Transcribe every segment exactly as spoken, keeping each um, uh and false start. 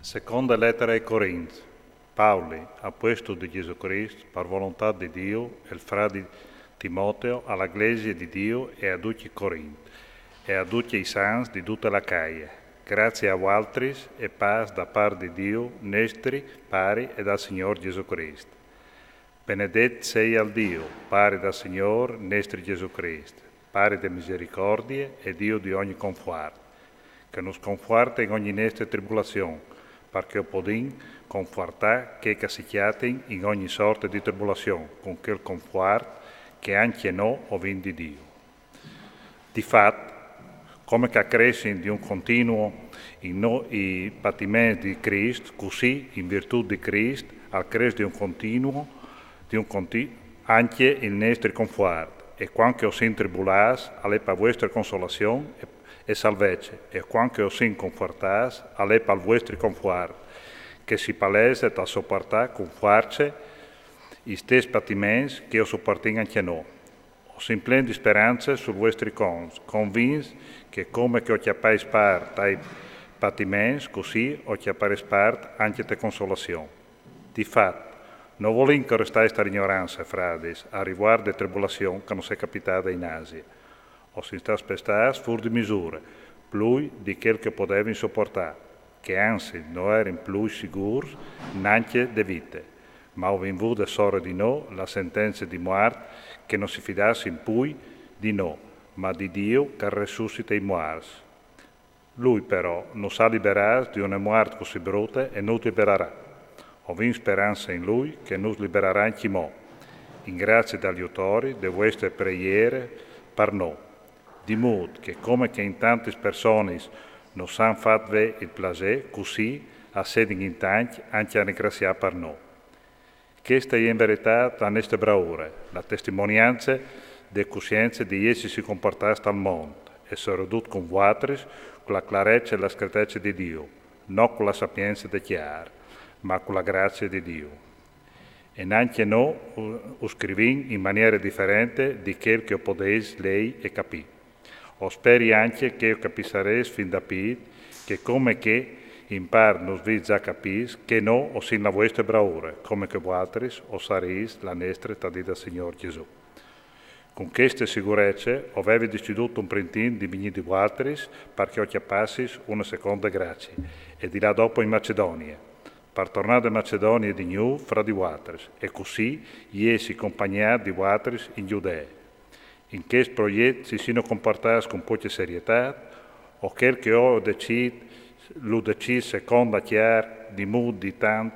Seconda lettera ai Corinth. Pauli, apuestul di Gesù Crist, par volontà di Diu, e il fradi Timoteo, a la glesie di Diu e a ducj i Corinth, e a ducj i sants di dute la Acaie. Grazie a vualtris e pas da part di Diu, nestri Pari, e dal Signor Gesù Crist. Benedet sei al Diu, Pari dal Signor nestri Gesù Crist, Pari de misericordie e Diu di ogni confuart, che nus confuarte in ogni nestre tribulazion, parché o podin confuartà chei che si cjatin in ogni sorte di tribulazion, cun chel confuart che ancje no o vin di Diu. Di fat, come che a cressin di un continuo in no i patiments di Crist, cussì, in virtut di Crist, al cres di un continuo, di un conti-, ancje il nestri confuart, e cuant che o sin tribulâts, al è pa vuestre consolazion e, e salvece, e cuant che o sin confuartâts, al è pal vuestri confuart, che si paleset a sopuartâ cun fuarce i stes patiments che o sopuartin ancje no. O sin plen di sperance sul vuestri cont, convints che come che o cjapais part tai patiments, cussì o cjapareis part ancje te consolazion. Di fat, no volin che o restais tar ignorance, fradis, a rivuart de tribulazion che nus è capitade in Asie. O sin stâts pestâts fûr di misure, plui di chel che o podevin sopuartâ, che anzit no erin plui sigûrs nancje de vite, ma o vin vude sore di no la sentence di muart, che no si fidassin plui di no, ma di Diu che al resussite i muarts. Lui però nus à liberâts di une muart cussì brute e nus liberarà. O vin sperance in lui che nus liberarà ancjemò. In grazie dal jutori de vuestre preiere par no. Di mût che come che in tantis personis nus àn fat vê il plasê, cussì a sedin in tancj ancje a ringraziâ par no. Cheste e je in veretât la nestre braure, la testimoniance de cussience di jessi si compuartâts tal mont, e soredut cun vualtris, cu la clarece e la schirtece di Diu, no cu la sapience de cjar, ma cu la grazie di Diu. E nancje no u, u scrivìn in maniere diferente di chel che o podeis lei e capî. O speri ancje che o capissareis fin da pît che come che in part nus vîs za capîts, che no o sin la vuestre braure, come che vualtris o sarîs la nestre ta dì dal Signor Gesù. Cun cheste sigurece o vevi decidût un printin di vignî di vualtris, parché o cjapassis une seconde gracie, e di lâ dopo in Macedonie, par tornâ de Macedonie di gnûf fra di vualtris, e cussì jessi compagnât di vualtris in Judee. In chest proiet si sino compuartâts cun pocje serietât, o chel che o decît, lu decît secont la cjar, di mût di tant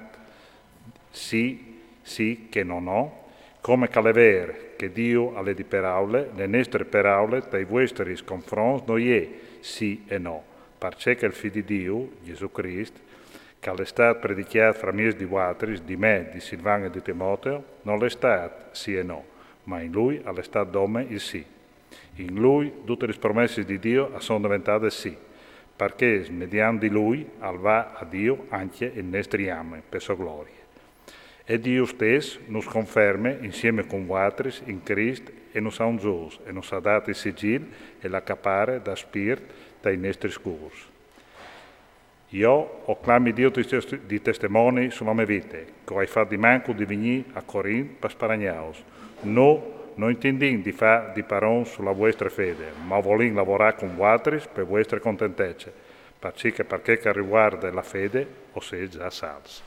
sì, sì che no, no, come che al è vêr che Diu al è di peraule, le nestre peraule tai vuestris confronts no je sì e no, parcè che il Fi di Diu, Gesù Crist, che al è stât predicjât framieç di vualtris, di me, di Silvan e di Timoteo, nol è stât sì e no, ma in lui al è stât dome il sì. In lui dutes lis promessis di Diu a son deventades sì, parcè che mediant di lui al va a Diu ancje il nestri ame, pe sô glorie. E Diu stes nus conferme insiemi cun vualtris in Crist e nus à unzûts e nus à dât il sigil e la capare dal Spirt tai nestris cûrs. Jo o clami Diu di test-, di testemoni su la mê vite, che o ai fat di mancul di vignî a Corint par sparagnâus. No, no intindìn di fâ di parons su la vuestre fede, ma o volìn lavorâ cun vualtris pe vuestre contentece, parcè che par chel che al rivuarde la fede o sês za salvs.